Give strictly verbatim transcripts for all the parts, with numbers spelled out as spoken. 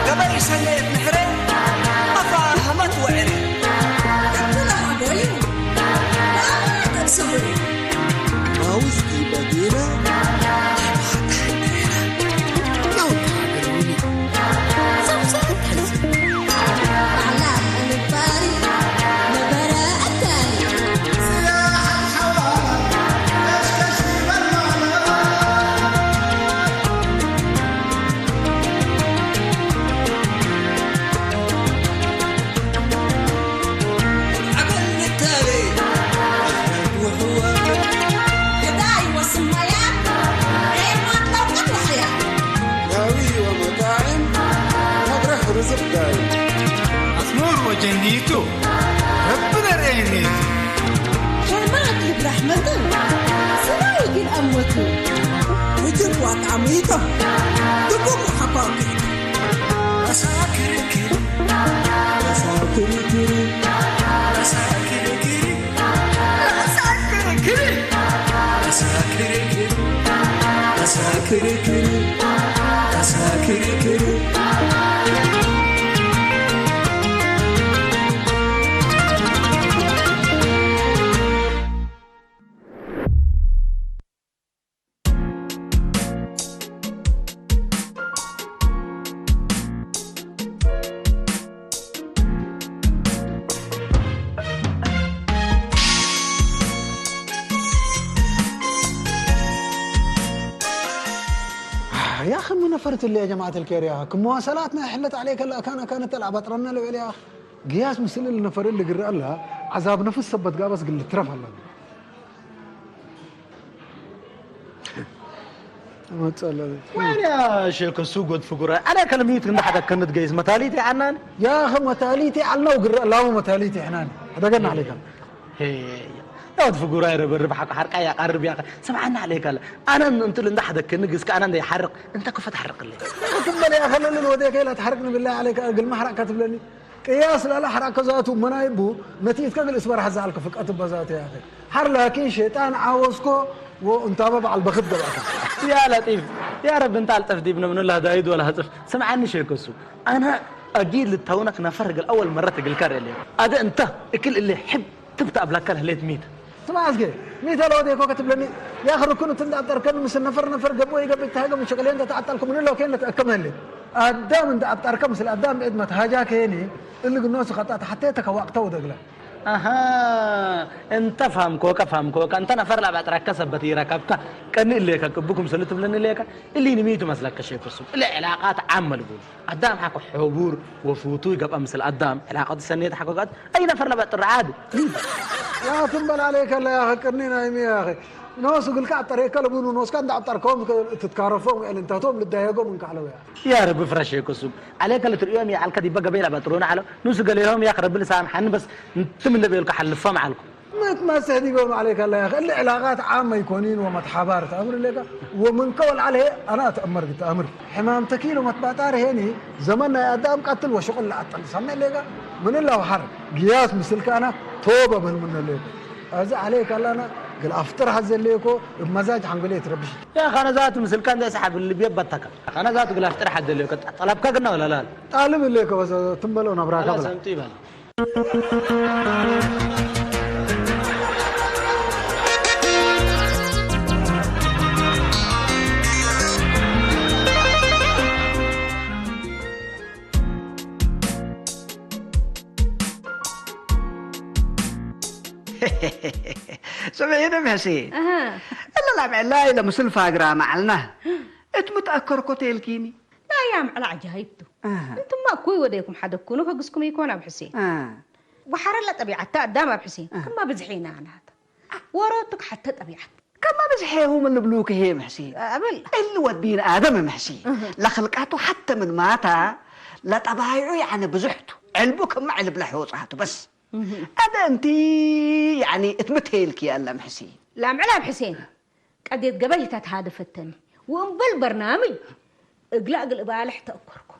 ገበይ ሰኔት ምሕረ አፋህመት ወዕሬ። እብለ አቦዩ ወአማነ ተብሰውሬ። አውዝ ኢበዲነ። ዳዊ ወመጣዕም መብረህ ርዝቅ ዳዩ። አስሙር ወጀኒቱ ረቢ ለርኤኒ። ሸማዕት ልብላሕ መጠን ስራይ ግን አመቱ። ውጅብ ዋጣ ሚቶም ድቡም ሓኳኪ። አሳክርክር፣ አሳክርክር፣ አሳክርክር፣ አሳክርክር፣ አሳክርክር፣ አሳክርክር፣ አሳክርክር። ያኺ ምን ነፈርት እለ ጀማዐት አልኬር ያኺ፣ ክም መዋሰላትና ሕለት ዐሌከ ለአካን አካን እተ ለአበጥረነ ልብል ያኺ፣ ግያስ ምስል እሊ ነፈር እሊ ግረ እለ ዐዛብ ነፍስ ሰበት ጋበስ ግል ልትረፍ አለነ። ወይኔ ያ ሼክ እሱ ጎድ ፍጉራይ፣ አነ ከለሚት እንደ ሐደከ ንትገይስ መታሊት የዐናን። ያኸ መታሊት የዐልነው ግረ ላሙ መታሊት የዐናን። ሐደገና ዐሌከ። ሄ፣ ያው ፍጉራይ ረበርብ ሐቅ ሐርቃ ያቃርብ ያኸ። ስምዓና ዐሌከ አለ። አነ እንትን እንደ ሐደከ ንግስ ከአነ እንደ ይሐርቅ፣ እንተ ክፈት ሐርቅልኝ። ትበል ያኸ ለልል ወዴከ ላ ተሐርቅኒ ብላ ዐሌከ፣ ግል መሐረቅ ከትብለኒ። ቅያስ ለለሐረከ ዛቱ መናይቡ ነቲትከ እግል እስበር ሐዛልከ ፍቀት በዛቱ ያተ ሐር ላኪን ሸይጣን ዓወስኮ ወእንታመ በዐል በክት ገብአከ። ያ ለጢፍ፣ ያ ረቢ እንተ አልጠፍ ዲብነ ምኑ ለህዳይድ ወለሀጽፍ። ስምዐኒ ሼክ እሱ፣ አነ አጊድ ልታውነክ ነፈር እግል አወል መረት እግልከ ርኤ። አደ እንተ እክል እሊ ሕብ ትብተ አብላከ ለህሌት ሚተ። ስማዕ እስኬ፣ ሚተ ለወዴኮ ከትብለኒ፣ ያክ ርኩን እት እንደ አብጠርከኒ ምስል ነፈር ነፈር ገብኦ ኢገብእ ተሃገ ምን ሸቅሌ እንተ ተዐጠልኩ ምን እለ ወኬን ለትአከም ህሌ። አዳም እንደ አብጠርከ ምስል አዳም ብዕድ መትሃጃ ኬኒ፣ እሊ ግኖሱ ከጣት ሐቴ ተከዋቅተ ወደግለ። አሃ፣ እንተ ፋምኮከ ፋምኮከ፣ እንተ ነፈር ለአብጠረከ ሰበት ኢረከብከ፣ ቀኒ እሌከ ቅቡ ክምሰሉ ትብለኒ ሌከ፣ እሊ ንሚቱ መስለከ ሼክ እሱ። እሊ ዕላቃት ዓም ልቡሉ። አዳም ሐቆ ሕቡር ወፉቱይ ገብአ ምስል አዳም ዕላቀቱ ሰኔት ሐቆ ገአት አይ ነፈር ለበጥር ዐድ። ላትም በል ዐሌከ ለያኸ ቅርኒ ናይ ሚ ያኸ ኖሱ እግልከ አጠሬከ ለቡኑ ኖስከ እንደ አብጠርከዎም ትትካረፎም ወእልንታቶም ልዳየጎም እንከ ዐለው ያ። ያ ረቢ ፍረሽ ክሱም ዐሌከ ለትርእዮም ይዐልከ ዲበ ገበይ ለበጥሩነ ዐለው ኑሱ ገሌሆም ያክ ረቢ ልሳምሐኒ በስ እንት ምን ለቤልኩ ሐልፎም ዐልኩ። መትመሰህ ዲቦም ዐሌከ ለያኸ እሊ ዕላቃት ዓም መይኮኒን ወመትሓባር ተአምር ሌከ ወምንከ ወለዐል ህዬ አነ አትአመር ግድ ተአምር። ሕማም ተኪል ወመትባጣር ሄኒ፣ ዘመን ናይ አዳም ቀትል ወሽቁል ለአጠል ሰሜዕ ሌከ። ምን እለ ወሐር ግያስ ምስልከ አነ ቶበ በል ምነ ሌኩ። አዜ ዐሌከ ለአነ እግል አፍጥር ሐዜ ሌኮ፣ እብ መዛጅ ሐንጎሌ ትረብሽ። ያ ከነ ዛቱ ምስልከ እንዴ ሰሐብ ልብዬ በተከ። ከነ ዛቱ እግል አፍጥር ሐዜ ሌኮ። ጠለብከ ግና ወለላል? ጣልብ ሌከ ወሰ ትንበለው ነብራከ ብላ። ሰምጡ ይበል። ስምዒኒ ሕሴን፣ አሀ። እለ ላምዕላይ ለምስል ፋግራመ ዐልነ እት ምትአከርኮ ቴልኪኒ። ላያም ዐለ ዐጃይብ ቱ። አሀ። እንቱማ እኩይ ወዴኩም ሐደኩኑ ከግስኩም ኢኮን አብ ሕሴን። አ። ወሐረ ለጠቢዐት ተ አዳም አብ ሕሴን። አሀ። ክመ ብዝሒነ አናተ። ወሮትክ ሐተ ጠቢዐት። ከመ ብዝሔሁ ምን ልብሉክ ህዬ እም ሕሴን። አብል። እሊ ወድ ቢን አደም እም ሕሴን። አሀ። ለክልቃቱ ሐተ ምን ማታ ለጠባይዑ ያዕኒ ብዙሕ ቱ። ዕልቡ ክመ ዕልብ ለሖጻቱ በስ። እህ። አደ እንቲ ያዕኒ እት ምትሄልክ ያለ እም ሕሴን። ላምዕል አብ ሕሴን። ቀድየት ገበይ ተትሃደፈተኒ ወእምበል በርናምጅ እግለ እግል እባልሕ ተአከርኩ።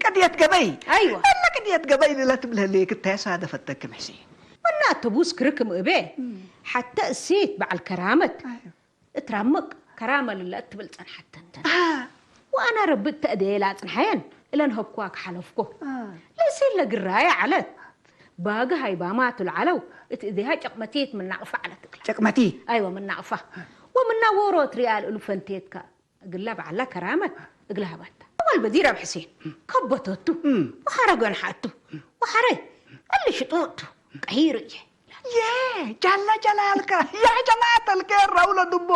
ቅድየት ገበይ? አይወ። እለ ቅድየት ገበይ ለትብል ህሌክ እተ ሳደፈተክም ሕሴን። ምነ አተቡስ ክርክም እቤ፣ እም። ሐተ እሲት በዐል ከራመት አይወ። እትራምቅ ከራመ ልለ እትብል ጸንሐተን ተን። አ። አነ ረቢ እተ እዴ ለአጽንሐየን እለን ሀብኳክ ሐለፍኮ። አ። ለእሲት ለግራየ ዐለት። ባግ ሃይባማቱ ለዐለው እት እዴሃ ጨቅመቲት ምን ናቅፋ ዐለት እግላ። ጨቅመቲት? አይወ፣ ምን ናቅፋ። ወምና ዎሮት ሪያል እሉ ፈንቴትካ። እግላ በዐላ ከራመት እግላ ሀባታ። አወል በዲር አብ ሕሴን ከበተቱ እም። ወሐረ ገንሐቱ ወሐረ እሊ ሽጡቱ ቀሂሩ እየ። ዬ ጃለ ጀላልከ ያ ጀማዐት አልኬር ረውለ ድቦ።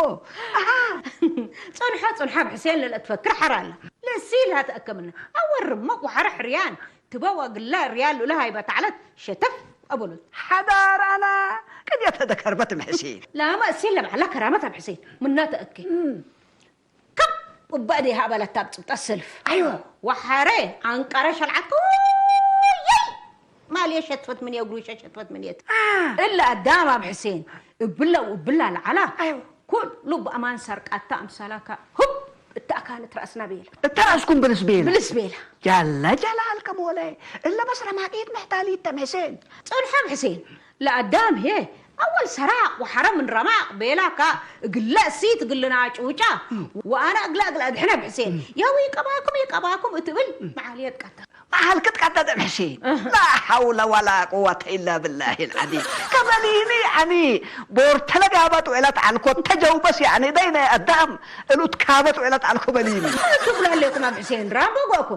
አሃ። ጽንሖ ጽንሖ አብ ሕሴን ለለትፈክር ሐራለ። ለሲል ሀ ተአከምነ አወል ርመቅ ወሐረ ሕርያን ትበ ወእግላ ርያል ሉለ ሃይበት ዐለት ሸተፍ አበሉት። ሐዳር አና ቅድየት ሀደ ከርበት እም ሕሴን። ላመ እሲል ለበዐላ ከራመት አብ ሕሴን ምና ተአኬ። እም። ከብ እበ እዴሃ አበለታ እብ ጽብጠት ሰልፍ። አይወ። ወሐሬ አንቀረ ሸልዓት ክውየይ ማልየ ሸትፈት ምንየ፣ ግሩሸ ሸትፈት ምንየት። አ። እለ አዳም አብ ሕሴን እብለ ወእብላ ለዐላ። አይወ። ኩሉ በአማን ሰርቃታ አምሳላካ ሁብ እተ አካነት ረአስና ቤላ። እተ ረአስኩም ብልስ ቤላ። ብልስ ቤላ። ጃለ ጀላልከ ሞለ። እለ በስ ረማቂት መሕታሊት ተም ሕሴን። ጽንሖ አብ ሕሴን። ለአዳም ህዬ አወል ሰራቅ ወሐረ ምን ረማቅ ቤላካ፣ እግለ እሲት እግልና ጩጫ ወአነ እግለ እግለ አድሕነ እብ ሕሴን። የው ይቀባኩም ይቀባኩም እት እብል መዓልየ ትቀጠ። መዓል ክትቀጠ እም ሕሴን። እህ። ላ ሐውለ ወላ ቁወተ ኢላ ብላሂል ዐዚም። ከበሊኒ ያኒ ቦርተለ ጋበጥ ወዕለት ዐልኮ ተጀውበስ ያኒ ደይነ አዳም እሉ ትካበጥ ወዕለት ዐልኮ በሊኒ። ትብሎ ሌኩም አብ ሕሴን ራምቦ ጎኩ።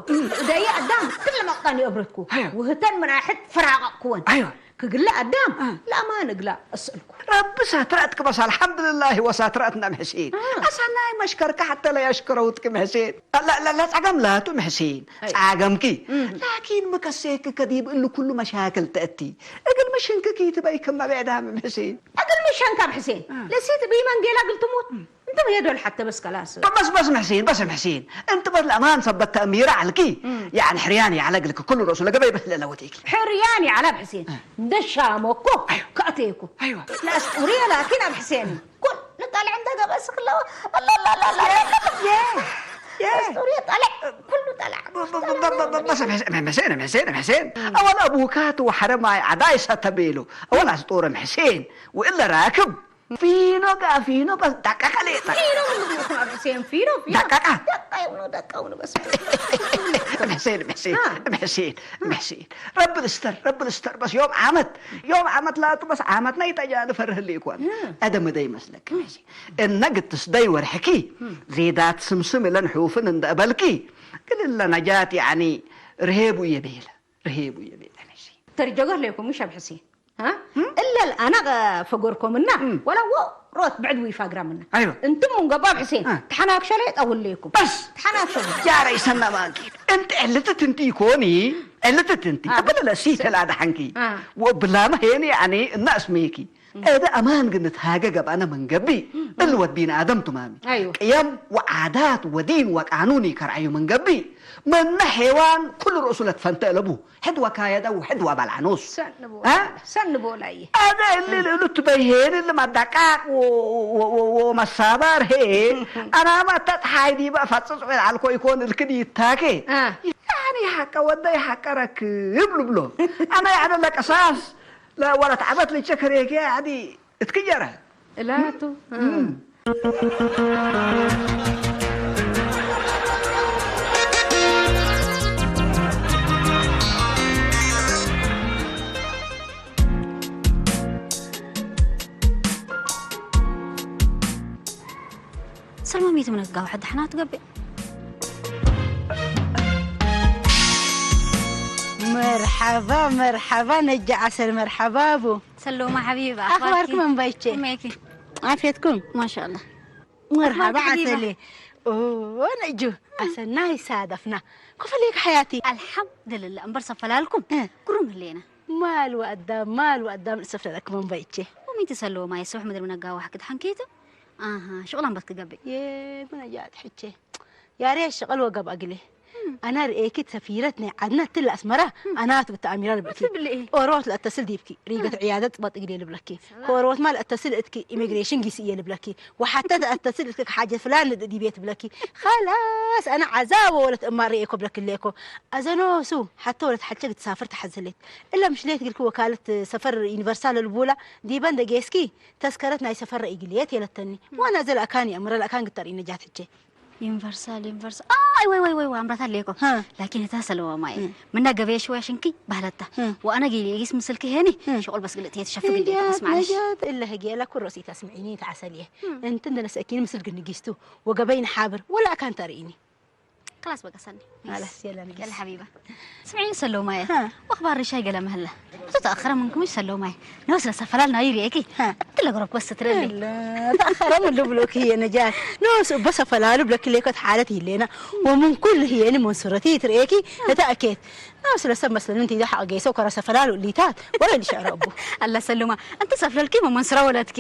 ደየ አዳም ክል መቅጠን ይእብርትኩ። አዮ። ውህተን ምናሕት ፍራቀቅኩወን። አዮ። ክግለ አዳም አ። ለአማን እግላ እስእልኩ። ረቢ ሳትረአትክ በስ አልሐምድልላሂ ወሳትረአትና እም ሕሴን። አ። አሰናይ መሽከርከ ሐተ ለየሽክረውትክ እም ሕሴን። ለ-፣ ለ-፣ ለጸገም ላቱ እም ሕሴን። አይ። ጸገምኪ። እም። ላኪን ምከሴክ ከዲብ እሊ ኩሉ መሻክል ተአቲ። እግል ምሽንክኪ ትበይ ክመ ብዕዳም እም ሕሴን። እግል ምሸንካ እም ሕሴን። አ። ለሴት ብይ መንጌላ እግል ትሙት። እም። እንተ ሄዶል ሐተ በስ ከላስ። በስ፣ በስ እም ሕሴን፣ በስ እም ሕሴን። እንቲ በስ ለአማን ሰበት ተእሚረ ዐልኪ። እም። ያኒ ሕርያን ይዐለ እግልኪ ኩሉ ረእሱ ለገበይ በህለ ለወቴኪ። ሕርያን ይዐለ አብ ሕሴን። እ። እንደ ሻመኮ አይወ። ከአቴኮ። አይወ። ለአስጡርየ ላኪን አብ ሕሴን። ኩሉ ጣልዕ እንደ ገበስ ክለወ። አላላላላ። የ-፣ የ-፣ የ-። አስጡርየ ጣልዕ፣ ኩሉ ጣልዕ። በ-፣ በ-፣ በ-፣ በ-፣ በ-፣ በስ እም ሕሴን፣ እም ሕሴን፣ እም ሕሴን፣ እም ሕሴን። እም። አወል አቡካት ወሐረ ማይ ዐዳይ ሰተ ቤሉ። አወል አስጡር እም ሕሴን። ወእለ ራክብ ፊኖ ጋ ፊኖ በስ ደቀቀ ሌጠ። ፊኖ ምን ብሎ አብ ሕሴን ፊኖ፣ ፊኖ። ደቀቀ። ደቀ ይብሎ፣ ደቀ ይብሎ በስ። እም ሕሴን፣ እም ሕሴን፣ አ። እም ሕሴን፣ እም ሕሴን። ረቢ ልስተር፣ ረቢ ልስተር በስ ዮም ዓመት፣ ዮም ዓመት ላቱ በስ ዓመትና ይጠጃ ንፈርህ ሊኮን። እ። አደም እደ ይመስለክ እም። እም ሕሴን። እነ ግትስ ደይ ወርሕኪ እም። ዜዳት ስምስም እለን ሑፍን እንደ እበልኪ ግን እለ ነጃት ያኒ ርሄቡ የቤለ። ርሄቡ የቤለ ነሽ። ተርጀጎ ህሌኩም ምሽ አብ ሕሴን? አ? እም? እለ ለአነ ፈገርኮ ምና፣ እም። ወለ ዎሮት ብዕድ ወኢፋግራ ምና። አይወ። እንትም ምን ገብእ አብ ሕሴን፣ አ። ተሐናክሾ ለጠውል ሌኩም። በስ! ተሐናክሾ። ያ ረይሰና ማንኪ። እንት ዕልትት እንቲ ኢኮኒ፣ ዕልትት እንቲ። አ። እብለ ለሲተ ለአድሐንኪ። አ። ወብላመ ሄኒ ያኒ እና እስሜኪ። እም። እደ አማን ግን ንትሃገ ገብአነ ምን ገብእ፣ እም። እል ወድ ቢን አደም ቱ ማሚ። አይወ። ቅየም ወዓዳት ወዲን ወቃኑን ኢከርዐዩ ምን ገብእ፣ ምነ ሔዋን ኩሉ ርእሱ ለትፈንተ እለቡ። ሕድ ወካየደ ወሕድ ወበልዐ ኖስ። ሰኒ ቦላ፣ አ? ሰኒ ቦላዬ። አደ እሊ እ። ልእሉ ትበይሄን እሊ መደቃቅ ወ-፣ ወ-፣ ወ-፣ ወመሳባር ሄ፣ አናመ እተ ጸሓይ ዲበ አፈጽጽ ወለዐልኮ ኢኮን እልክድ ይታኬ። አ። ያኒ ሐቀ ወደ ይሐቀ ረክብ ልብሎ። አነ ያዕነ ለቀሳስ ለወለት ዐመት ልቼ ከሬኬ አዲ እትክጀረ። እላቱ፣ እም። እ። ሰልማም የትምነት ጋው ሐድ ሐናት ገብእ። መርሐባ፣ መርሐባ ነጅ ዐሰል፣ መርሐባ ቡ። ሰሎማ ሐቢብ፣ አኽባርኪ አኽባርኪ? ምን በይቼ? እሜኪ። ዓፍየትኩም? ማሻአላህ። መርሐባ አኽባርኪ ሐቢባ? ዐሰሌ። ኦ፣ ነጁ፣ እ። አሰናይ ሳደፍና። ኩፈሌክ ሐያቲ። አልሐምድልላህ። እምበር ሰፈላልኩም? እ። ግሩም ህሌና። ማል ወአዳም፣ ማል ወአዳም እሰፍለለክ ምን በይቼ? ወሚን ትሰሎማ የሰብሕ ምድር ምነጋ ዋሕክድ ሐንኬቱ? አሃ፣ ሽቅል አንበትክ ገብእ። የምን አጃት ሕቼ። ያሬ ሸቀል ወገብ አግሌ። እም። አና ርኤኪ ሰፊረት ናይ ዐድነ እትለ አስመራ፣ እም። አናቱ ብተአሚራ ልብለኪ። አትብልኢ። ኦሮት ለአተስል ዲብኪ፣ ሪገት እም። ዕያደት ጥበጥ እግሌ ልብለኪ። ሰላም። ከኦሮት ማ ለአተስል እትኪ፣ ኢሚግሬሽን ጊስ እየ ልብለኪ። ወሐተ ተአተስል እትኪ ሓጀት ፍላን ዲቤ ትብለኪ። ኸላስ፣ አና ዐዛብ ወለት እማ ርኤኮ ብለኪ ሌኮ። አዘኖሱ፣ ሐተ ወለት ሐልቸ ግትሳፍር ተሐዘሌት። እለ ምሽሌት ግልኪ ወካለት ሰፈር ዩኒቨርሳል ልቡላ፣ ዲበ እንደ ጌስኪ፣ ተስከረት ናይ ሰፈር ኢግልየት የለተኒ። እም። ዋና ዘ ለአካን የአምረ ለአካን ግተር ኢነጃት ሕቼ። ዩኒቨርሳል፣ ዩኒቨርሳል። አ፣ አይ ወይ ወይ ወይ፣ ወአምራታ ሌኮ። ሀ። ላኪን እታ ሰለዋ ማይ፣ እ። ምና ገበየ ሽወያ ሽንኪ ባህለታ። እ። ወአነ ጊ-፣ ጊስ ምስልኪ ሄኒ፣ እ። ሽቁል በስ ግልጥ ሄት ሸፍ ግልጥ ነጃት፣ ነስማለሽ። ነጃት፣ እለ ህጌ ለኩ ሮሲታ ስምዒኒ ተዓሰልየ። እ። እንት እንደ ነስአኪኒ ምስል ግንጊስቱ ወገበይን ሓብር ወላ አካን ተርእኒ። ከላስ በቃ ሰኒ። ከላስ የለ ንጊስ። የለ ሐቢባ። ስምዒኒ ሰለዋ ማየ። ሀ። ወአኽባር ርሻይ ገለ መህላ። ብዙ ተአኸረ ምንኩም ሰለዋ ማየ። ኖስ ለሰፈላል ናይ ሪኤኪ። ሀ። እት ለገረብኩ በስ ትረሊ። እለ፣ ተአኸረ ምን ልብሎኪ የነጃት። ኖስ እበ ሰፈላሉ ብለኪ ሌኮት ሓለት ይሌና። ወምን ኩል ህየኒ መንሱረቲ ትርኤኪ። እተ አኬት። ኖስ ለሰብ መስለን እንቲ ሐቅ ገይሰው ከረ ሰፈላሉ ሊታት። ወለ ልሽዕረ እቡ። አላ ሰሉማ፣ እንቲ ሰፍለልኪ መመንሱራ ወለትኪ።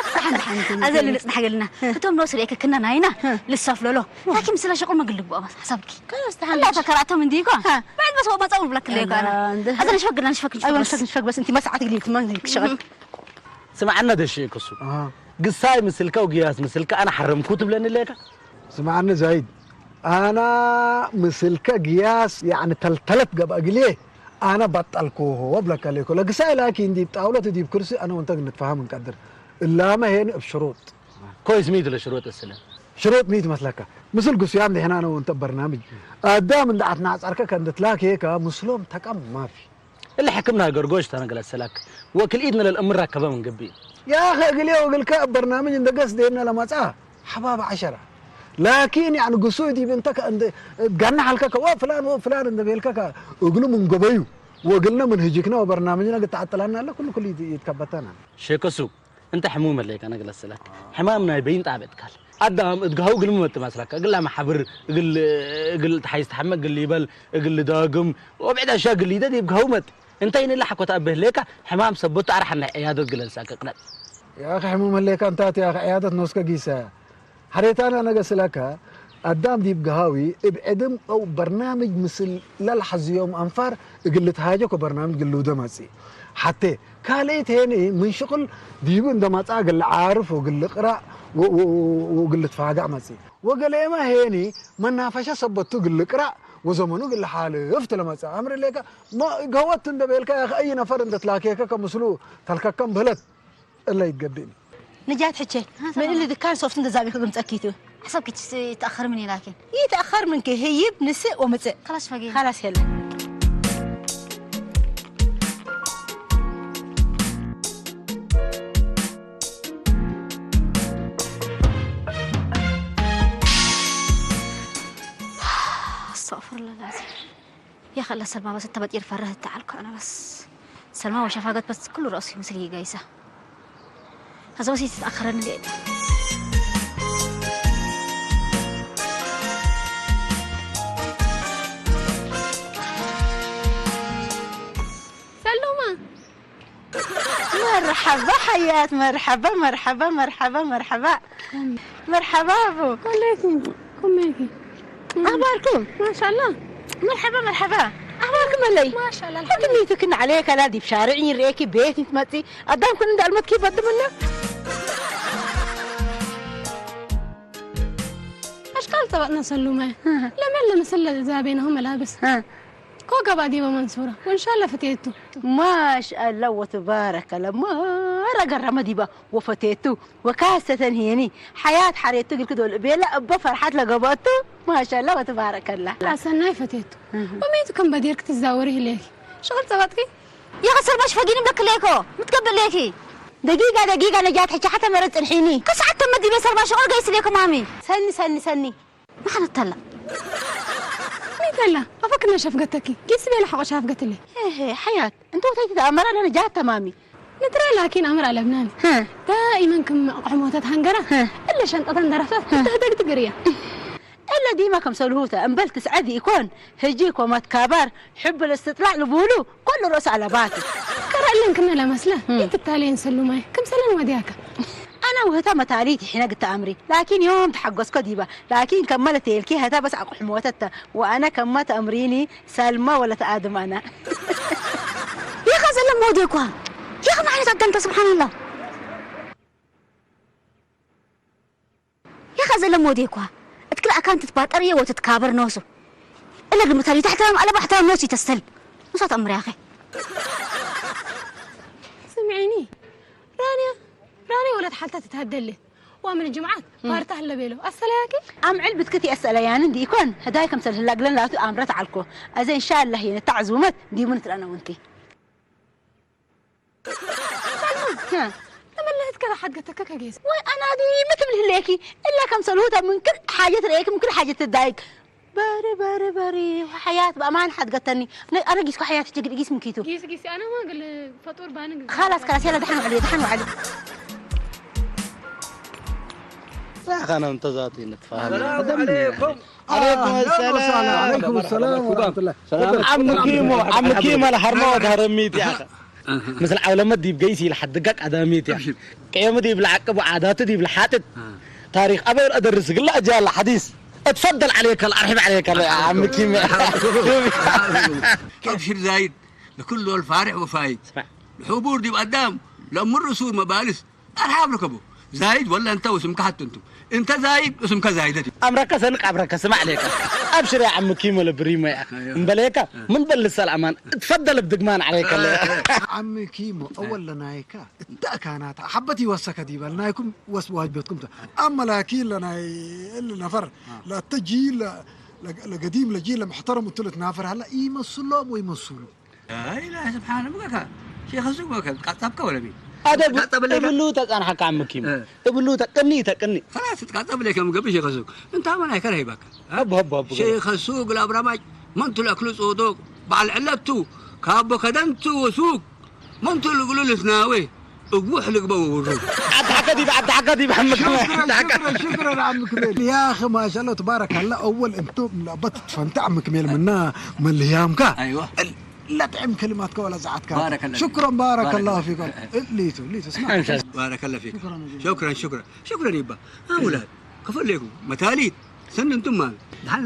ደሓን፣ ደሓን፣ እንቲ አዘ ልልጽ ደሓገልና። ህቶም ኖስ ሪኤኪ ክና ናይና። ሀ። ልሰፍለሎ። ላኪን ምስለ ሸቁል መግል ልግብኦ በስ ሐሳብኪ። ከላስ ተሐንሽ። አላ ተከራቶም እንዲኮ። ሀ። ባዕድ በስ ወመጻው ብለክ ሌኮ አና። አላ እንደ አዘ ንሽፈግ፣ ንሽፈግ፣ ንሽፈግ አይወ በስ። ንሽፈግ፣ ንሽፈግ በስ። እንቲ መስዓት ግሊ ትመን ግሊ ትሸቀል። እህ። ስምዓና ደሽ ክሱ። አሃ። ግሳይ ምስልከ ወግያስ ምስልከ አና ሐረምኩ ትብለኒ ሌከ? ስምዓኒ ዛይድ፣ አና ምስልከ ግያስ ያዕኒ ተልተለት ገብአ ግልዬ አነ በጠልኩሁ ወብለከ ሌኮ። ለግሳይ ላኪን ዲብ ጣውለት ዲብ ክርሲ አነ ወንተ ንትፈሀም እንቀድር። እላመ ሄን እብ ሽሩጥ። ኮይስ ሚት ለሽሩጥ እስለ? ሽሩጥ ሚት መስለከ? ምስል ግሱያም ንሕና ነው እንተ በርናምጅ አዳም እንደ አትናጸርከ ከእንደ ትላኬከ ምስሎም ተቀም ማፊ። እለ ሕክምና ገርጎሽ ተነገለ ሰላክ ወክል ኢድነ ለልእምር ረከበ ምን ገብእ። ያኸ እግሌ ወእግልከ እብ በርናምጅ እንደ ገስ ዴነ ለመጽአ ሐባብ ዐሸረ። ላኪን ያዕኒ ግሱይ ዲብ እንተ ከእንደ ትገንሕ ሀልከከ ወፍላን ወፍላን እንደ ቤልከከ እግሉ ምን ገበዩ ወእግልነ ምን ህጅክነ ወበርናምጅነ እግል ተዐጥላና እለ ኩሉ ኩሉ ይት-፣ ይትከበተና። ሼከሱ እንተ ሕሙም እለ ከነ እግል አሰለክ፣ ሕማም ናይ በይን ጣብዕት ካል። አዳም እት ገሀው እግል መመጥ መስለከ፣ እግል ለመሐብር፣ እግል፣ እግል ተሐይስ ተሐመ፣ እግል ሊበል፣ እግል ልዳግም፣ ወብዕድ አሽያ እግል ሊደ ዲብ ገሀው መጥ። እንተ ይንለ ሐኮት አቤህ ሌከ፣ ሕማም ሰበቱ አርሐነ ዕያደት እግል እንሳቀ ቅነጥ። ያከ ሕሙም ህሌከ እንታት ያከ ዕያደት ኖስከ ጊሰ። ሐሬታን አነ ገስለከ፣ አዳም ዲብ ገሃዊ እብ ዕድም አው በርናምጅ ምስል ለልሐዝዮም አንፋር እግል ልትሃጀክ ወበርናምጅ እግል ልውደ መጽእ። ሐቴ ካልእት ሄኒ ምን ሽቅል ዲቡ እንደ መጽአ እግል ልዓርፍ ወእግል ልቅራእ ወ-፣ ወ-፣ ወ-፣ ወእግል ልትፋጋዕ መጽእ። ወገሌመ ሄኒ መናፈሸ ሰበቱ እግል ልቅራእ ወዘመኑ እግል ልሓልፍ ቱ ለመጽአ። አምር ሌከ፣ መ-፣ ገወት እንደ ቤልከ ያከ አይ ነፈር እንደ ትላኬከ ከምስሉ ተልከከም ብህለት። እለ ይትገብእኒ። ንጃት ሕቼ፣ ሀ፣ ምን ሰላም። እሊ ድካን ሶፍት እንደ ዛቢክ ግምጸኪ ቱ። ሐሳብኪ ትስ-፣ ይትአኸር ምኒ ላኪን? ይትአኸር ምንኪ ህይብ ንስእ ወምጽእ። ከላስ ፈጊ። ከላስ የለ። አስተግፍሩላህ አልዓዚም። ያኸ እለ ሰልማ በስ እተ በጢር ፈርህ እተ ዐልኮ አነ በስ። ሰልማ ወሸፋገት በስ ክሉ ረአሱ ምስል ይጋይሰ። አዘ በስ ይትትአኸረኒ ሌጠ። ሰሉማ። መርሐባ ሐያት፣ መርሐባ፣ መርሐባ፣ መርሐባ፣ መርሐባ። መርሐባ አቡ። ወሌኩም። ኩሜኪ። አኽባርኩም? ማሻአላህ። መርሐባ፣ መርሐባ። አኽባርኩም አለይ? ማሻአላህ፣ ሐቲ አልሐምዱሊላህ። ሚትክን ዐሌ ከላ ዲብ ሻርዕ ይርኤኪ ቤት ይትመጺ። አዳምክን እንደ አልመትኪ በድምነ። አሽቃል ጸባጥና ሰሉመ። እ። ለመን ለምስል ለዛቤናሁ መላብስ። እ። ኮከብ አዲበ መንሱራ ወእንሻለ ፈቴቱ። ማሻአላ ወትባረከላ። ማራ ገረመ ዲባ ወፈቴቱ ወካሰተን ሄኒ ሐያት ሐሬቱ እግልክ ዶል እቤላ እበ ፈርሐት ለገበአቱ። ማሻአላ ወትባረከላ። አሰናይ ፈቴቱ። እህ። ወሜቱ ከም በዲርክ ትዛወሪ ህሌኪ ሽቅል ጸባጥኪ? ያኸ ሰርማሽ ፈጊኒ ብለክ ሌኮ ምትገብእ ሌኪ። ደጊጋ ደጊጋ ነጃት ሕቻ ሐተ መረት ጽንሒኒ። ከሰዓት ተመ ዲበ ሰርማሽ ሽቅል ገይስ ሌኮ ማሚ። ሰኒ ሰኒ ሰኒ። መሐነት ተላ። ሚ ተላ? አፈክነ ሸፍገተኪ። ጊስ ቤለ ሐቆ ሻፍገትለ። ሄ ሄ፣ ሐያት፣ እንተ ወተይቲ ተአመረ ለነ ጃት ተማሚ። ንትረ ላኪን አምር አለብናን። ሀ። ዳኢመን ክም አቅሕሞተት ሀንገረ፣ ሀ። እለ ሸንጠተን ደረፈት፣ ሀ። ተህደግ ትግርያ። እለ ዲመ ከምሰልሁተ፣ እምበል ትስዐድ ኢኮን፣ ህጂ ኮመት ካባር፣ ሕብ ልስትጥላዕ ልቡሉ፣ ኩሉ ሮስ ዐለባት። ከረ እለን ክነ ለመስለ፣ እም። ኢትታሌን ሰሉማይ፣ ክምሰለን ወድያከ። አነ ውህተ መታሊት ይሕነግ እተ አምሪ፣ ላኪን ዮም ተሐገስኮ ዲበ፣ ላኪን ከመ ለቴልኪ ሀተ በስ አቁሕሞተ ተ፣ ወአነ ከመ ተአምሪኒ ሰልመ ወለት አድም አነ። ያኸ ዘለም ሞዴኳ፣ ያኸ መዕነት አዳምተ፣ ስብሓንላህ። ያኸ ዘለም ሞዴኳ፣ እት ክል አካን ትትባጠር እየ ወትትካበር ኖሱ። እለ ግምታል ይተሕተረም አለብ አሕተረም ኖሱ ይተስተል። ኖሳት አምር ያኸ። ስምዒኒ፣ ራንያ፣ ራንያ ወለት ሓልታ ትትሀደለ። ወምን ጅምዓት ፋርታ ህለ ቤለው። አሰለያኪ? አምዕል ብትክት የአሰለያኒ እንዲ ኢኮን፣ ህዳይ ከምሰል ህላ እግለን ላቱ አምረት ዐልኮ። አዜ እንሻአላህ የነተ ዐዙመት ዲቡ ንትረአነ ወንቲ። ሰልማ፣ ለመለህት ከረ ሐድገተከ ከጌስ። ወይ አናዲ ምትብል ህሌኪ፣ እላ ከምሰልሁተ ምን ክል ሓጀት ረኤኪ፣ ምን ክል ሓጀት ትዳይግ። በሪ፣ በሪ፣ በሪ፣ ወሐያት በአማን ሐድገተኒ። ነ-፣ አነ ጊስኩ ሐያት ችግር ጊስ ምንኪቱ። ጊስ፣ ጊስ፣ አነ ማ ግል ፈጡር ባንግ። ኻላስ፣ ካላስ፣ የላ ደሐን ወዐሊ፣ ደሐን ወዐሊ። ያ ኸነ እንተ ዛቲ ንትፋሃም። ሰላም ዐለይኩም። ዐለይኩም አህለን ሰላም። ወሰህለን። ዐለይኩም ሰላም ወረሕመቱላህ። ሰላም። ዐም ኪሞ፣ ዐም ኪሞ ለሐርመ ወድ ሀረሚት ያኸ። ምስል ዐውለመት ዲብ ገይስ ኢለሐድጋ ቀዳሚት ያ። አብሽር። ቅየም ዲብ ለዐቅብ ወዓዳት ዲብ ለሓጥጥ። አ። ታሪክ አበ አደርስ ግላ አጃል ሐዲስ። እትፈደል ዐሌከ፣ አርሕብ ዐሌከ ዐም ኪሞ። አብሽር ዛይድ፣ ለኩሉ አልፋሪሕ ወፋይድ። ስማዕ። ለሑቡር ዲብ አዳም፣ ለእምር ሱር መባልስ። አርሓብ ርከቡ። ዛይድ ወለ እንተ ወስምከ ሐቱ እንቱ። እንተ ዛይድ ወስምከ ዛይደት። አምረከ ሰንቅ አብረከ ስማዕ ሌከ። አብሽር ያ ዐሚ ኪሞ ለብሪመ ያ። አይዋ። እምበሌከ አ። ምን በልሰ ለአማን። እትፈደል ብድግማን ዐሌከ ለ። አ። ዐሚ ኪሞ አ። አወል ለናይከ እተ አካናት ሐበት ይወሰከ ዲበ ለናይኩም ወስ ዋጅበትኩም ተ። አመ ላኪን ለናይ እሊ ነፈር አ። ለአተ ጂል ለ-፣ ለ-፣ ለገዲም ለጂል ለመሕተረም እቱ ልትናፈር ሀለ ኢመስሎም ወይመስሉ። አይ ላ ስብሓን ብከካ ሼክ ሱቅ በከ ቃጻብከ ወለሚ አደብ ቃጻብለካ? እብሉ ተጻንሐካ አምኪም እ። እብሉ ተቅኒ ተቅኒ። ከላስ ትቃጻብለካ ምገብእ ሼክ ሱቅ እንታ መን አይከረ ሄባካ? አ? ሀብ ሀብ ሀብ ሼክ ሱቅ ለአብራማጭ መንቱ ለአክሉ ጾዶቅ በዓል ዕለቱ ካቦ ከደንቱ ወሱቅ መንቱ ልግሉ ልትናዌ እግቡሕ ልግበ ወውሩ። አድሐከ ዲብ አድሐከ ዲብ አምኪም ሽክረን፣ ሽክረን፣ ሽክረን አምኪም። ያኺ ማሻአላህ ተባረካላህ። አወል እንቱ ለአበት ትፈንተ አምኪም ምና መልህያምካ። አይዋ። ለጥዕም ከሊማትከ ወለዛዓትከ። ባረከላህ ፊክ። ሹክረን፣ ባረከላሁ ባረከላህ ፊክ። ፊክ። እሊቱ፣ እሊቱ፣ እስማ። ባረከላህ ፊክ። ሹክረን፣ ሹክረን፣ ሹክረን። ሹክረን ይባ። አውላድ፣ ከፈሌኩ፣ መታሊት፣ ሰን እንቱማ።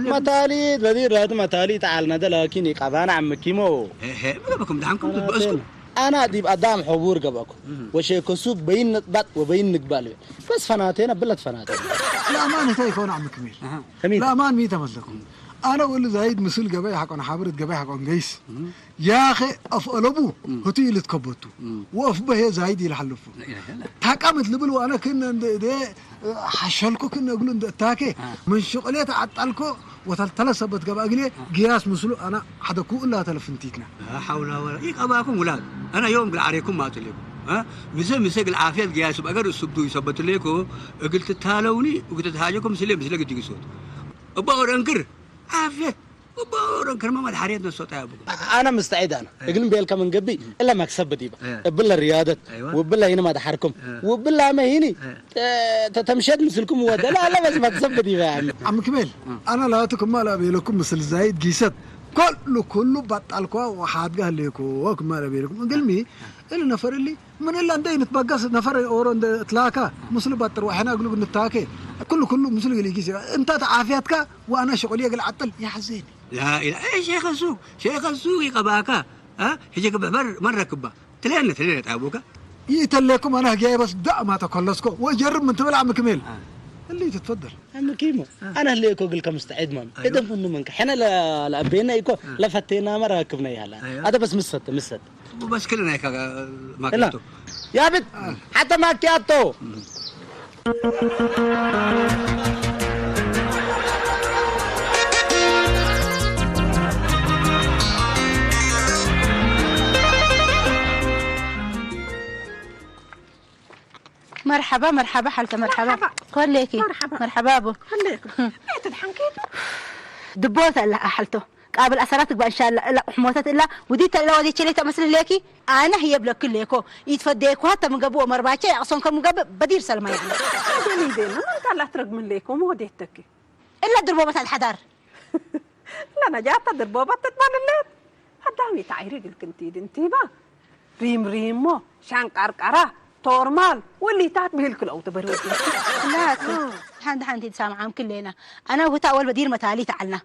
መታሊት፣ በዲር ራት መታሊት አልነደ፣ ላኪን ይቀባና አምኪሞ። እሄ፣ ብለበኩም ደሓንኩም ትበስኩ። አና ዲብ አዳም ሕቡር ገብአኩ። እህ። ወሼኮ ሱቅ በይን ንጥባጥ ወበይን ንግባል። በስ ፈናቴነ፣ ብለት ፈናቴነ። ለአማን ህተ ይኮን አምክሚል። አሃ። ከሚን? ለአማን ሚ ተመስለኩም? አነ ወሊ ዛይድ ምስል ገበይ ሐቆን ሓብርት ገበይ ሐቆን ገይስ። እም። ያኸ አፍ አለቡ እም። ህቱ ኢልትከበቱ። እም። ወአፍ በሄ ዛይድ ኢልሐልፉ። ለኢላሀ ኢላላህ። ታቃምት ልብል ወአነ ክነ እንደ እዴ ሐሸልኮ ክነ እግሉ እንደ እታኬ አ። ምን ሽቅሌት አጣልኮ ወተልተለ ሰበት ገብአ እግሌ አ። ግያስ ምስሉ አነ ሐደኩ እላ ተለፍንቲትነ። ላ ሐውላ ወላ ኢቀባኩም ውላድ። አነ ዮም እግል ዓሬኩም ማጥሌኩም። አ? ምሰ ምሰ እግል ዓፍየት ግያስ በአገር እሱብዱ ይሰበትሌኮ እግል ትታለውኒ እግል ትትሃጀኩም ስሌ ምስለ ግድግሶት። እባ ወደ እንክር ዓፍየት፣ እቦ ረን ከርመ መድሐርየት ነሶ ጣያቡኩም። አነ ምስተዒድ አነ። አይ። እግል ቤልከ ምን ገብእ፣ እለ መክሰብ ዲበ። አይ። እብለ ርያደት፣ አይዋ። ወብለ ሂኒ መድሐርኩም፣ አይ። ወብለ አመ ሂኒ፣ አይ። ተ-፣ ተ-፣ ተምሸት ምስልኩም ወደ፣ ላ፣ ላ፣ በስ መክሰብ ዲበ ያኒ። አም ክሜል፣ እ። አነ ላቱ ክማ ለአቤለኩም ምስል ዛይድ ጊሰት፣ ኩሉ፣ ኩሉ በጣልኳ ወሓድጋ ህሌኮ ክማ ለአቤለኩም። እግልሚ፣ እ። እሊ ነፈር እሊ፣ ምን እለ እንደ ኢንትበገስ ነፈር ኦሮ እንደ እትላካ፣ ምስሉ በጥር ወሕነ እግሉ ንታኬ፣ ኩሉ፣ ኩሉ ምስሉ እግል ኢጊስ። እንተ ተዓፍያትካ፣ ወአነ ሽቁልዬ እግል አጥል ይሐዜኒ። ላኢላ-፣ ኤ ሼክ ሱቅ፣ ሼክ ሱቅ ይቀባካ፣ አ? ህጅክ ብሕበር መን ረክባ? ትሌነ፣ ትሌነ ጣቡካ። ይእተሌኩም አነ ህግያይ በስ ዳእ ማ ተኮለስኮ ወጀርብ ምን ትብል አምክሜል። አ። እሊ ትትፈደል። አምኪሞ፣ አ። አነ ህሌኮ እግልከ ምስተዒድ ማም። አይዋ። እደም ፍኑ መንከ። ሕነ ለ-፣ ለአቤነ ኢኮ፣ አ። ለፈቴናመ ራክብነ ይሃላ። አይዋ። አደ በስ ምሰተ፣ ምሰተ። በስክል ናይካ እላ። ማኪያቶ። ያብት፣ አ። ሐተ ማኪያቶ። መርሐባ፣ መርሐባ፣ ሐልተ መርሐባ። መርሐባ። ኮሌኪ። መርሐባ። መርሐባ አቡ። ኮሌኪ። አይ ተድሐንኪ። ድቦተ እላ ሐልቶ። ቃብል አሰራት ትግባእ እንሻላ። እላ ሕሞተት እላ ውዲት ተለ ወዴቼ ሌተ መስል ሌኪ። አነ ህዬ ብለክል ሌኮ። ኢትፈዴኮ ሐተ ምገብእ ወመርባቼ ያቅሶን ከምገብእ በዲር ሰልማ ያኒ። አደኒ ቤና ምን ታላት ረግ ምን ሌኮ ሞዴት ተኪ። እላ ድርቦበት አልሐዳር። ለነጃተ ድርቦበት ትትበልሌት። አዳሚ ተዓይሪ ግልክ እንቲድ እንቲባ። ሪም ሪሞ፣ ሻንቀርቀራ፣ ቶርማል፣ ወሊታት ብህልክ ለአው ተበርወድ። ላት፣ አ። ሐንድ ሐንቲ ትሳምዓም ክሌና። አነ ወህታ አወል በዲር መታሊት ዐልና።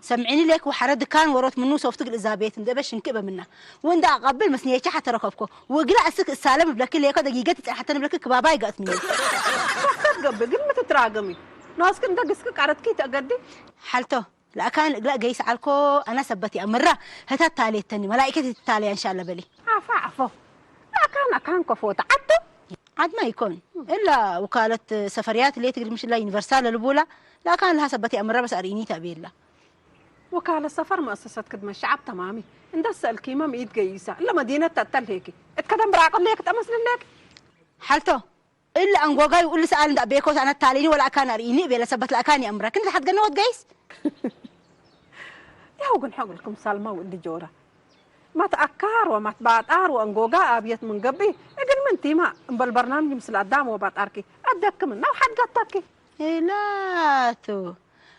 ሰምዕኒ ሌክ ወሐረ ድካን ወሮት ምኑ ሶፍት እግል እዛ ቤት እንዴ በሽ እንክእ በምና። ወእንደ አቀብል መስንየቼ ሐተ ረከብኮ። ወእግለ አስክ እሳለም እብለክ ሌኮ ደጊገት ጸንሐተን እብለክ ክባባይ ገአት ምኑ። ከሰት ገብእ ግን ምትትራገሚ። ኖስክ እንደ ግስክ ቀረትኪ ተገዲ። ሐልቶ። ለአካን እግለ ገይስ ዐልኮ አነ ሰበት ይአምራ። ህተ ታሌተኒ። መላኢከት ትታለያ እንሻለ በሊ። አፋ አፎ። ለአካን አካን ከፎተ ዐቱ። ዐድመ ኢኮን፣ እላ ውካለት ሰፈርያት ሌት እግል ምሽላ ዩኒቨርሳል ለልቡላ፣ ለአካን ለሀ ሰበት ይአምረ በስ አርኢኒ ተቤላ። ወካለት ሰፈር መአሰሰት ክድመት ሸዐብ ተማሚ፣ እንደ ሰአልኪመ ምኢት ገይሳ፣ እለ መዲነት ተአተል ሄኪ፣ እት ከደም ብራቅል ሌክ ተመስል ሌክ። ሐልቶ፣ እሊ አንጎጋይ ወእሊ ሰኣል እንዳ ቤኮት አነ ታሌኒ ወለአካን አርኢኒ እቤ ለሰበት ለአካን ይአምረ፣ ክን ለሐድገነ ወትገይስ። ያው ግን ሐቅ እልኩም ሳልማ ወእሊ ጆራ። ማትአካር ወማትባጣር ወአንጎጋ አብየት ምን ገብእ፣ እግል ምን ቲማ፣ እምበል በርናምጅ ምስል አዳም ወባጣርኪ፣ አደክምና ወሐድገተኪ። እላቱ፣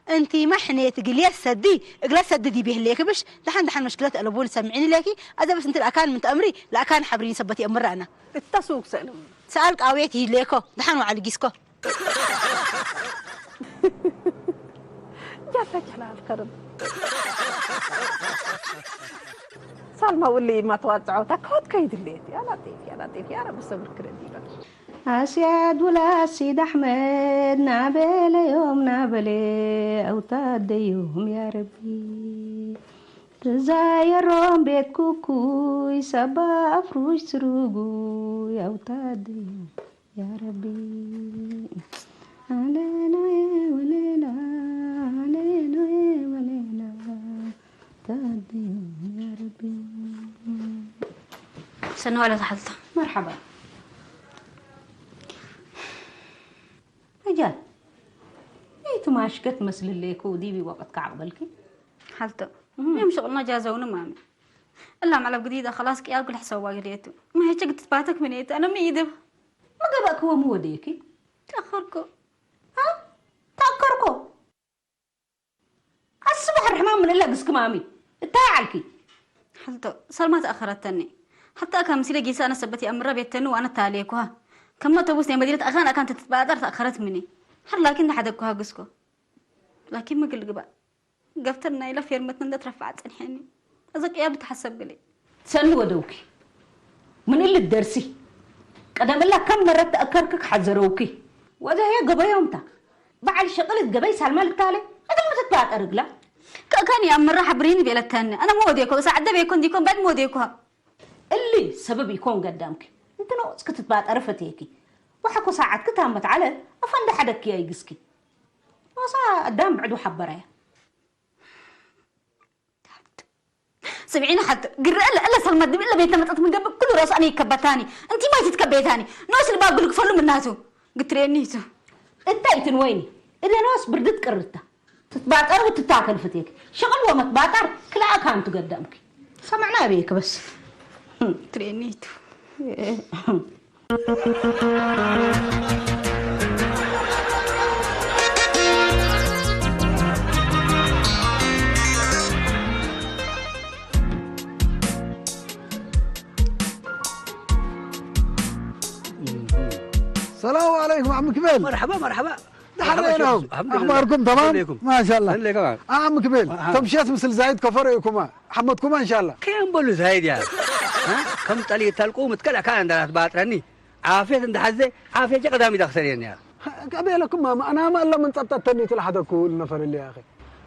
እንቲማ ሕኔት እግልየ ሰዲ፣ እግለ ሰዲ ዲብ ይህሌክ ብሽ፣ ደሐን ደሐን መሽክለት አለቡን ሰምዒኒ ሌኪ፣ አዘ በስ እንቲ ለአካን ምን ተአምሪ፣ ለአካን ሐብሪኒ ሰበት ይአምር አነ። እተ ሱግ ሰእልም። ሰኣል ቃውየት ይህሌኮ፣ ደሐን ወዐል ጊስኮ። ጀለ ጀላል ከርም። ሳልማ ውሊ ማትዋጽዐው ታከወት ከይድሌት። ያ ላጢፍ፣ ያ ላጢፍ፣ ያ ረቢ ሰብር ክረድ ይበል። አስያድ ውላድ ሲድ አሕመድ ናበለ ዮም ናበለ አውታደዮም ያ ረቢ። ትዛየሮም ቤት ኩኩይ ሰባ አፍሩሽ ስሩጉይ አውታደዮም ያ ረቢ፣ አሌሉያ ወሌላ፣ አሌሉያ ወሌላ፣ ታድዩ ያ ረቢ። ሰኒ ዋለ ተሐልታ። መርሐባ። አጃል፣ ኢቱ ማሽገት መስልሌኩ ዲቢ ወቅትከ አቅበልኪ? ሐልተ፣ እም። ዮም ሽቅልና ጃዘውኒ ማሚ። እላ መዕለብ ግዲደ፣ ከላስ ቅያብ ክል ሕሰዋ ግሌቱ። ማ ሄቸ ግትትባተክ ምኔት? አነ ሚ ኢድብ? ሚ ገብአክ ወሚ ወዴኪ? ተአከርኮ። አ? ተአከርኮ? አስበሕ ርሕማን ምን እለ ግስክ ማሚ። እታይ ዐልኪ? ሐልቶ፣ ሰልማ ተአከረተኒ። ሐታ አካ ምስለ ጊሰ አነ ሰበት ይአምረ ቤተኒ ወአነ ታሌኩሃ። ከመ አውቶቡስ ናይ መዲነት አካን አካን ትትባጠር ተአከረት ምኒ። ሐር ላኪን ተሐደግኩሃ ግስኮ። ላኪን ምግል ግባእ። ገብተር ናይለ ፌርመትነ እንደ ትረፈዐ ጸንሐኒ። አዘ ቅያብ ተሐሰብ ገሌ። ሰኒ ወደውኪ። ምን እሊ ደርሲ። ቀደም እላ ከም መረት ተአከርክክ ሐዘረውኪ። ወዘ ህዬ ገበዮም ታ። በዐል ሸቅል እት ገበይ ሳልመ ልታሌ። እግል ሚ ትትባጠር እግላ? ከእከን ይአምረ ሐብሪኒ ቤለተኒ። አነ ሚ ወዴኮ? ሳዕደ ቤኮ እንዲኮን ባድ ሚ ወዴኮ? እሊ ሰበብ ኢኮን ገዳምኪ። እንቲ ኖስ ክትትባጠሪ ፈቴኪ። ወሐኮ ሳዐትኪ ታመት ዐለ፣ አፈንደ ሐደግኪ አይግስኪ። ኖሳ አዳም ብዕዱ ሐበረያ። ስምዒኒ ሐት፣ ግረ እለ፣ እለ ሰልመት ዲብ እለ ቤት ለመጸት ምን ገብእ፣ ክሉ ሮስ አነ ይከበታኒ፣ እንቲ ማይ ትትከቤታኒ፣ ኖስ ልባብ ግልግፈሉ ምናቱ፣ ግትሬኒ ቱ። እተ ኢትን ወይኒ፣ እለ ኖስ ብርድት ቅርታ። ትትባጠር ወትታከል ፍቴክ። ሽቅል ወመትባጠር ክልአካን ቱ ገዳምኪ። ሰምዕና ቤክ በስ። ትሬኒቱ። ሰላም ዐለይኩም ዓም ክሜል። መርሐባ፣ መርሐባ። ደሐን መርሐባ ሼክ ነው። ዩሱፍ፣ አልሐምዱሊላህ። አኽባርኩም ተማም? ሰላም ዐለይኩም። ማሻአላህ። አህለን ከማን። አም ክሜል፣ አሃ። ተምሸት ምስል ዛይድ ከፈረዩኩማ፣ ሐመድኩማ እንሻአላህ። ኬን በሉ ዛይድ ያ? አ? ከም ጠሊት ተልቁ ምትከል አካን እንደ ላትባጥረኒ፣ ዓፍየት እንደ ሐዜ፣ ዓፍየቼ ቀዳሚ ዳክሰሌን ያ። ቀቤለኩም ማማ፣ አናማ እለ ምን ጸብጠተኒ ትልሐደኩ እሊ ነፈር እሊ ያኺ።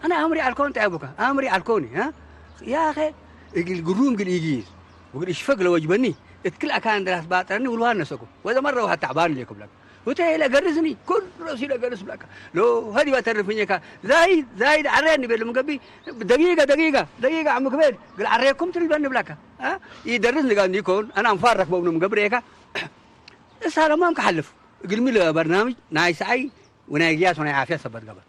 አነ አምሪ አልኮን ጠዐቡከ፣ አምሪ አልኮኒ፣ አ? ያኸ እግል ግሩም እግል ኢጊዝ ወእግል እሽፈግ ለወጅበኒ፣ እት ክል አካን እንደ ላትባጥረኒ ውልዋን ነሰኩ። ወዘ መረ ወሐት ተዕባን ሌኩም ለከ። ሁቴ ኢለገርዝኒ፣ ኩሉ ረእሱ ኢለገርስ ብለከ። ሎ ሀዲ በተርፍኘከ፣ ዛይድ፣ ዛይድ ዐሬኒ ቤለ ምገብእ፣ ደቂቀ፣ ደቂቀ፣ ደቂቀ፣ ዓም ክሜል፣ እግል ዐሬኩም ትልበኒ ብለከ። አ? ኢደርስ ንጋኒ ኢኮን፣ አነ አንፋር ረክበው ምን ገብሬከ። እሳለማም ከሐልፍ፣ እግልሚ ለበርናምጅ ናይ ሰአይ ወናይ ግያስ ወናይ ዓፍየት ሰበት ገበር።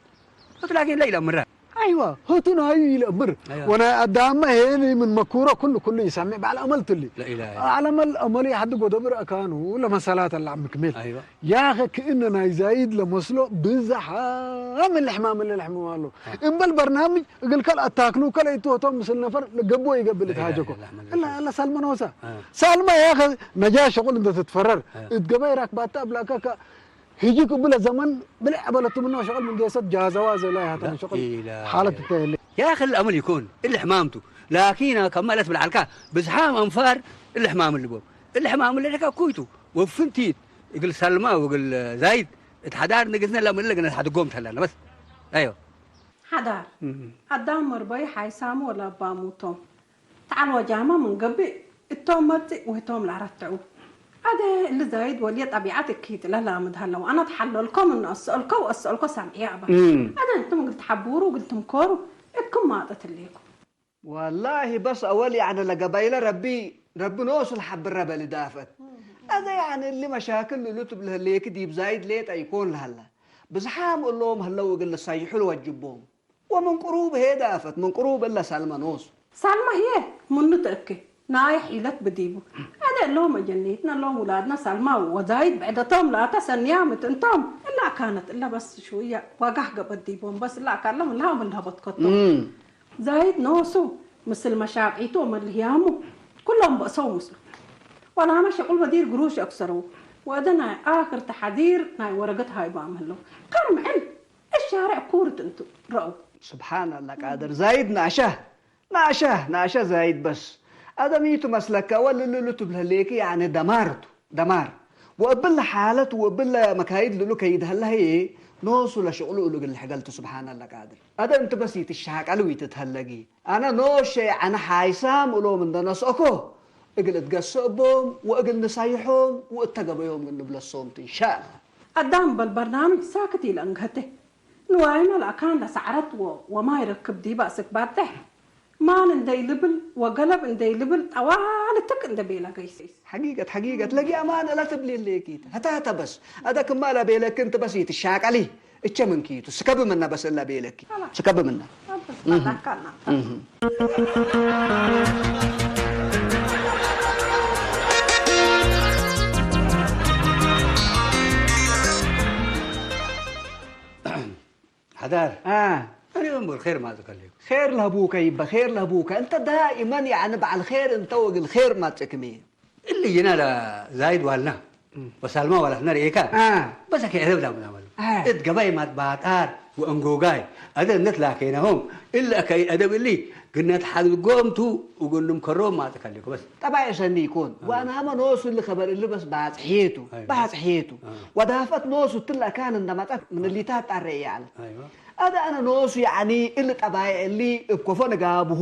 ህቱ ላኪን ለኢለአምረ። አይወ፣ ህቱ ናዩ ኢለአምር። አይወ። ወናይ አዳመ ሄኒ ምን መኩሮ ኩሉ ኩሉ ይሰሜዕ በዐል አመል ቱ እሊ። ለኢላሀ ኢላ። ዐለመል አመሉ የሐድግ ወደብር አካኑ ለመሰላት አለ ዓም ክሜል። አይወ። ያኸ ክእነ ናይ ዛይድ ለመስሎ ብዘሓም እሊ ሕማም እሊ ሕምም አሎ። አ። እምበል በርናምጅ እግል ከል አታክሉ ከለ ኢትወቶም ምስል ነፈር ለገብኦ ይገብእ ለኢላሀ ልትሃጀኮ። ኢላ አሕመድ እላ ረሱል። እላ ሳልመ ኖሳ። አ። ሳልመ ያኸ ነጃ ሸቁል እንደ ትትፈረር አ። እት ገበይ ራክባታ እብላከ ከ ህጅክ እብለ ዘመን ብልዕ በለቱ ምነ ሸቅል ምን ጌሰት ጃዘዋ ዘላ ያተን ሸቅል ለኢላሀ ሓለት ኢላ። እተ የለ። ያኺ እሊ አምር ይኮን እሊ ሕማምቱ፣ ላኪን ከመ ለትብል ዐልካ ብዝሓም አንፋር እሊ ሕማም ልቦም። እሊ ሕማም ለደካ ኩይቱ ወፍንቲት እግል ሰልማ ወእግል ዛይድ እት ሐዳር ንግስነ ለምን ለግነ ሐድጎም ተለነ በስ። አይወ። ሐዳር፣ እም። አዳም መርበዩ ሓይሳሙ ወለአባሙ ቶም። ተዐል ወጃመ ምን ገብእ፣ እቶም መጽእ ወህቶም ለአረትዑ። አደ እሊ ዛይድ ወልዬ ጠቢዐት እኪት ለላምድ ሀለው። አነ ተሐለልኮ ምኑ አሰአልኮ ወአሰአልኮ ሳምዕየ አባ። እም። አደ እንቱም እግል ተሐቡሩ እግል ትምኮሩ እትኩም ማጠት እሌኩም። ወላሂ በስ አወል ያዕኒ ለገበይለ ረቢ፣ ረቢ ኖሱ ለሐብረ በል ዳፈት። አዜ ያዕኒ እሊ መሻክል እሉ ትብል ህሌኪ ዲብ ዛይድ ሌጠ ኢኮን ለሀላ። ብዝሓም እሎም ህለው እግል ልሳይሑ ልወጅቦም። ወምን ቅሩብ ህዬ ዳፈት፣ ምን ቅሩብ እለ ሳልመ ኖሱ። ሳልመ ህዬ ምኑ ተእኬ፣ ናይ ሒለት ብዲቡ። አዜ እሎም አጀኔትነ እሎም ውላድነ ሳልመ ወዛይድ ብዕደቶም ላተ ሰንያም እት እንቶም። እለ አካነት እለ በስ ሽውየ ዋጋህ ገብአት ዲቦም በስ እለ አካን ለምን ለሀው ምን ለሀበትኮቶም። እም። ዛይድ ኖሱ ምስል መሻቂቱ ወመልህያሙ ኩሎም በእሰው ምስሉ። ወላመ ሸቁል በዲር ግሩሽ አክሰረው። ወአደ ናይ አክር ተሐዲር ናይ ወረገት ሃይባም ህለው። ከም ዕል እሻሬዕ ኩርት እንቱ ረአው። ስብሓን አላህ ቃድር። ዛይድ ናሸህ፣ ናሸህ፣ ናሸህ ዛይድ በስ። አደሚቱ መስለከ ወልልሉ ትብለ ሌኪ ያኒ ደማርቱ። ደማር። ወእብለ ሓለት ወእብለ መካይድ ልሉ ከይድ ሀለ ህዬ፣ ኖሱ ለሽቅሉ እሉ እግል ሕገልቱ። ስብሓን አላህ ቃድር። አደ እንቲ በስ ኢትሻቀል ወኢትትሀለጊ። አነ ኖሼ አነ ሓይሳም እሎም እንደ ነስአኮ፣ እግል እትገሰ እቦም ወእግል ንሳይሖም ወእተ ገበዮም እግል ንብለሶም ቱ። እንሻአላህ። አዳም በል በርናምጅ ሳክት ኢለአንገህቴ። ንዋይመ ለአካን ለሰዕረት ወ-፣ ወማይ ርክብ ዲበ አስክ ባጤሕ። ማል እንደ ኢልብል ወገለብ እንደ ኢልብል ጠዋል ትክ እንደ ቤለ ገይስ። ሐቂቀት፣ ሐቂቀት። ለጊ አማን እለ ትብሊ ሌኪት። ህተ፣ ህተ በስ። አደ ክማ ለቤለኪ እንቲ በስ ኢትሻቀሊ። እቼ ምንኪቱ። ስከብ ምነ በስ እለ ቤለኪ። ኸላስ። ስከብ ምነ። አበስ እህ። ባካና። እህ። ሐዳር። አ። አነ ወንቦል ኼር ማጽእ ከሌኩ። ኼር ለህቡከ ይበ፣ ኼር ለህቡከ። እንተ ዳኢመን ያኒ በዐል ኼር እንተ ወእግል ኼር ማጽእክሚ። እሊ ጅነ ለዛይድ ዋልና እም። ወሳልማ ዋላትና ርኤካ። አ። በሰ ከአደብ ላምናመሉ። አ። እት ገባይ ማትባጣር ወእንጎጋይ አደብ ነት ላኬነሆም። እሊ አካይ አደብ እሊ ግነት ሐድጎም ቱ እግል ንምከሮም ማጽእ ከሌኩ በስ። ጠባይ ሰኒ ይኮን። አዎ። ወአናመ ኖሱ እሊ ከበር እሊ በስ ባጽሔቱ፣ አዎ። ባጽሔቱ። አዎ። ወዳፈት ኖሱ እትለ አካን እንደ መጸት ምን አዎ። እሊታት ጣሬ ያለ። አይዋ። አደ አነ ኖሱ ያኒ እሊ ጠባይ እሊ እብ ኮፎ ንጋብሁ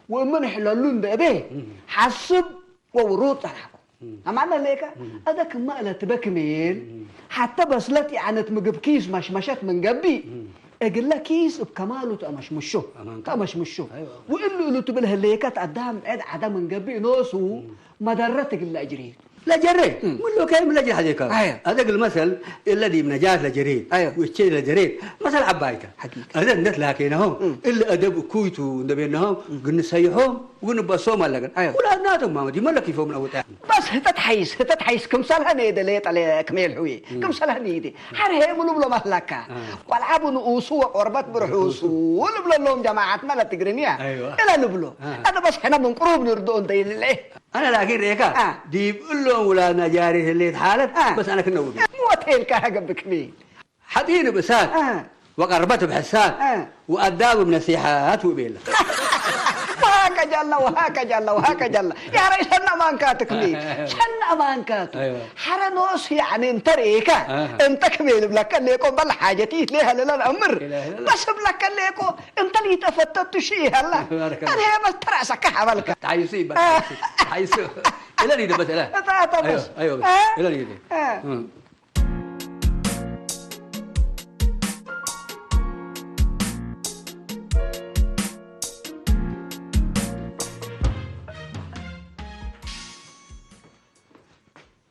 ወእምን ሕለሉ እንደ እቤ እም። ሐስብ ወውሩድ ጸናሕኩ። እም። አማን ለሌከ እም። አደ ክማ እለ ትበ ክሜል እም። ሐተ በስለት ያነት ምግብ ኪስ መሽመሸት ምን ገብእ እም። እግለ ኪስ እብ ከማሉ ተአመሽምሾ፣ አማንካ። ተአመሽምሾ። አይዋ። ወእሉ እሉ ትብል ህሌከት አዳም ዕድ ዐደ ምን ገብእ ኖሱ እም። መደረት እግለ እጅሬቱ። ለጀሬ፣ እም። ምሎ ከይም ለጀ ሐዜካ። አየ። አደግ ልመሰል እለ ዲብ ነጃት ለጀሬት፣ አየ። ውቼ ለጀሬት፣ መሰል ዐባይተ። ሐቂቀት። አደ እነት ላኬነሆም፣ እም። እለ አደብ እኩይቱ እንደ ቤነሆም፣ እም። ግንሰይሖም፣ ወግንበሶም አለገን። አየ። ውላድናቶም ማመድ ይመለክ ይፎም ነውጠ። በስ ህተት ሐይስ፣ ህተት ሐይስ ክምሰልሀ ኔደ ሌጠ ለክሜል ሕውዬ። እም። ክምሰልሀ ኔደ። ሐር ሄ ምኑ ብሎ መስለካ? አ። ቆልዓ ብንኡሱ ወቆርበት ብርሑሱ ልብሎ ለዎም ጀማዓትነ ለትግርኛ። አይዋ። እለ ልብሎ። አ። አነ በስ ሕነ ምን ቅሩብ ንርድኦ እንተ ይልዕሌ። አነ ላኪን ሬካ አ። ዲብ እሎም ውላድና ጃሬት ህሌት ሓለት አ። በስ አነ ክነውብ። ሞቴልካ ሀገብክኒ። ሐጢን ብእሳት አ። ወቀርበት ብሕሳት አ። ወአዳብ ብነሲሐት ውቤለ። ወሃከ ጃላ፣ ወሃከ ጃላ፣ ወሃከ ጃላ። ያ ረይ ሸነ አማንካትክኒ። ሸነ አማንካቱ። አይዋ። ሐረ ኖስ ያኒ እንተ ሬካ አሃ። እንተ ክሜ ልብለከ ሌቆ በል ሓጀቲ ኢትሌሀ ለለ ነአምር። ኢላሀ ኢለላህ። በስ እብለከ ሌቆ እንተ ሊተፈተቱ ሺ ይሀላ። ባረከ አልህ። አነ በስ ተራሰከ ሐበልከ። ተሐይሱ ይባል፣ አ። ተሐይሱ። ተሐይሱ። እለ ሊደ በስ እለ። እታ፣ እታ አይዋ፣ በስ። አይዋ በስ። አ? እለ ሊደ። አ። እም።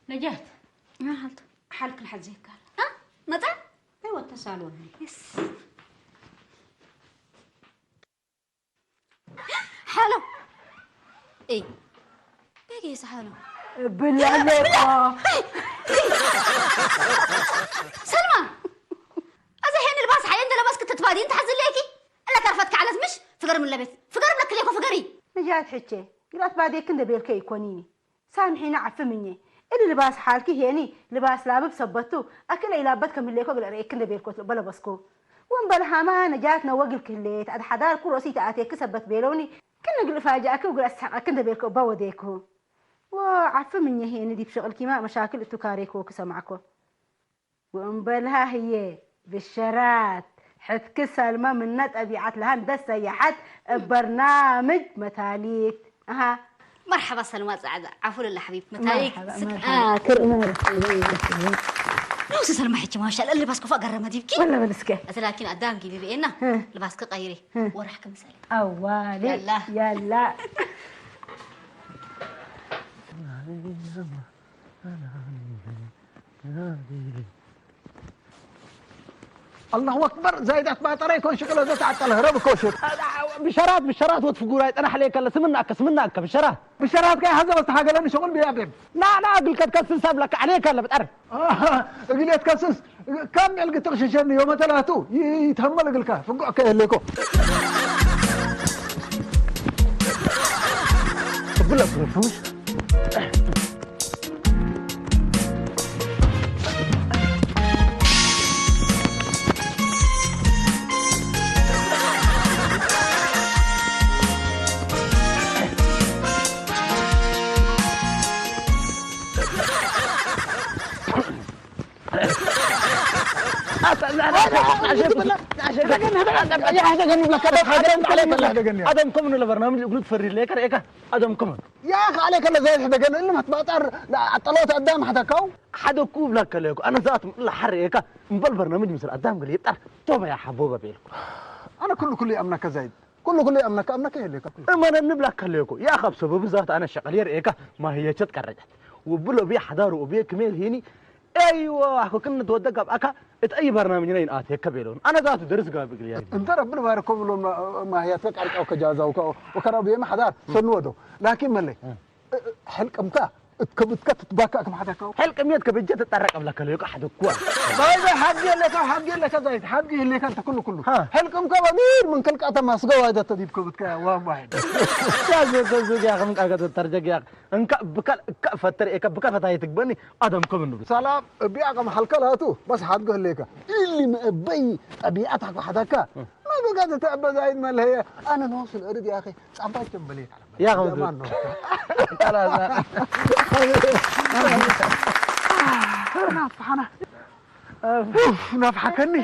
ነጃት፣ ምን ሀልቱ? ሐልክ ለሐዜካ። አ? መጣ? አይወ፣ ተሳሎን። የስ። ሐሎ። ኤ፣ ቤጌ ሰሐሎ። ብላሌ እኮ። ሰልማ፣ አዜ ሄን ልባስ ሐየ እንደ ለበስክ ትትባዲ እንተ ሐዝሌኪ? እለ ከርፈትክ ዐለት ምሽ? ፍገር ምን ለቤት። ፍገር ብለክ ሌኮ ፍገሪ። ነጃት ሕቼ፣ ግላት ባዴክ እንደ ቤልከ ኢኮኒኒ። ሳምሒኒ ዐፊ ምኜ። እሊ ልባስ ሓልኪ ሄኒ፣ ልባስ ላብብ ሰበት ቱ፣ አክለ ኢላበት ከም ህሌኮ እግል እርኤኪ እንዴ ቤልኮ እበ ለበስኮ። ወእምበልሃመ ነጃት ነወ እግልኪ ህሌት፣ አድ ሐዳርኩ ሮሲ ተአቴኪ ሰበት ቤለውኒ፣ ክእነ እግል እፋጅአኪ ወእግል አስሕቀኪ እንዴ ቤልኮ እበ ወዴኮ። ወዐፊ ምኜ ሄኒ ዲብ ሽቅልኪመ መሻክል እቱ ካሬኮኪ ሰምዐኮ። ወእምበልሃ ህዬ፣ ብሸራት፣ ሕትኪ ሰልመ ምነ ጠቢዐት ለሀንደስ ሰያሐት እብ በርናምጅ መታሊት። አሃ፣ መርሐባ ሰልማ ጸዕደ፣ ዐፉ ለለ ሐቢብ፣ መታይክ መርሐባ፣ ስክ-፣ መርሐባ። አ፣ ክር መርሐባ። ኖሱ ሰልማ ሕቺ ማሻአላህ፣ ልባስ ኮፋ ገረመ ዲብኪ። ወላ በል እስከ። እት ላኪን አዳም ጊቢ ብኤና፣ እ። ልባስክ ቀይሪ፣ እ። ወራሕክ ምሰል። አዋሌ፣ ያላ። ያላ። አላሁ አክበር፣ ዛይድ አትባጠረ ይኮን ሽቅሎ ዘት አጠለ ህረብ እኮ ሽር። ብሸራት፣ ብሸራት ወትፍጉራይ ጠናሕ ሌከለ፣ ስምና አከ፣ ስምና አከ፣ ብሸራት። ብሸራት ከይ ሀዘ ወስተሃገለኒ ሸቁል ብያቤም። ና፣ ና፣ እግል ከትከስስ ሰብ ለከ ዐሌከለ ብጠር። አሃ፣ እግል የትከስስ፣ ከም ዕልግ ትቅሽሸኒ፣ ዮመ ተላቱ፣ ይ-፣ ይትሀመል እግልከ፣ ፍጎ አከ የህሌኮ። እብለ ፍሩሽ። አደም ክም ለበርናምጅ እግሉ ትፈሪ ሌከ ረኤካ አደም ክም። ያክ አሌከ ለዘይት ሕደገን እልም አትባጣር ለአጠሎት አዳም ሐተካው። ሐደኩ እብላከ ለኩ፣ አነ ዛት ለሐር ኤካ እምበል በርናምጅ ምስል አዳም ገሌ ይብጣር ቶመ ያ ሐቦበ ቤልኩ። አነ ኩሉ ኩሉ ይአምነከ ዛይድ፣ ኩሉ ኩሉ ይአምነከ፣ አምነከ የሌከ ኩሉ። እመነኒ እብላከ ለኩ፣ ያ ካብ ሰበቡ ዛት አነ ሸቀል የር ኤካ ማህየቸት ቀረጨት። ወብሎ ቤ ሐዳሩ ወቤ ክሜል ሄኒ። ኤይወ፣ አኮ ክን ትወደ ገብአካ እት አይ በርናምጅ ነይን አቴከ ቤሎን። አነ ዛቱ ደርስ ጋብ እግል ያይ። እንተ ረቢ ልባርኮ ብሎ ማ-፣ ማህያትከ ቀርቀው ከጃዛውከ ወከራው ቤመ ሐዳር ሰኑ ወደው። ላኪን መለይ፣ እ። ሕልቅምከ እት ከብትከ ትትባካ ክም ሐተከው። ሕልቅምየት ከብጀ ትጠረቅ እብለከ ለዩቀ ሐድኩ። ባይ ባይ ሐድግ የለከ፣ ሐድግ የለከ ዛይት፣ ሐድግ የሌከ እንተ ኩሉ ኩሉ። ሀ። ሕልቅምከ በሚር ምን ክልቀተ ማስገ ዋይደተ ዲብ ከብትከ ዋም ዋሕድ። ያ ዘተ ዙግ ያ ክም ቃልከ ተተርጀግ ያ እንከ ብከ፣ እከ ፈተር ኤከ ብከ ፈታይ ትግበኒ አደም ክም እንብሉ። ሰላም፣ እቢ አቅም ሐልከ ላቱ፣ በስ ሐድጎ ህሌከ። እሊ መእበይ ጠቢዐት አኮ ሐደከ። ማ ብጋድ ተአበ ዛይድ መልሀየ፣ አነ ኖስ ለእርድ ያኸ፣ ጻባቸን በሌት አለ። ያ ኸምዱ። ደማን ነው። ናፍሐና። ኡፍ፣ ናፍሐከኒ።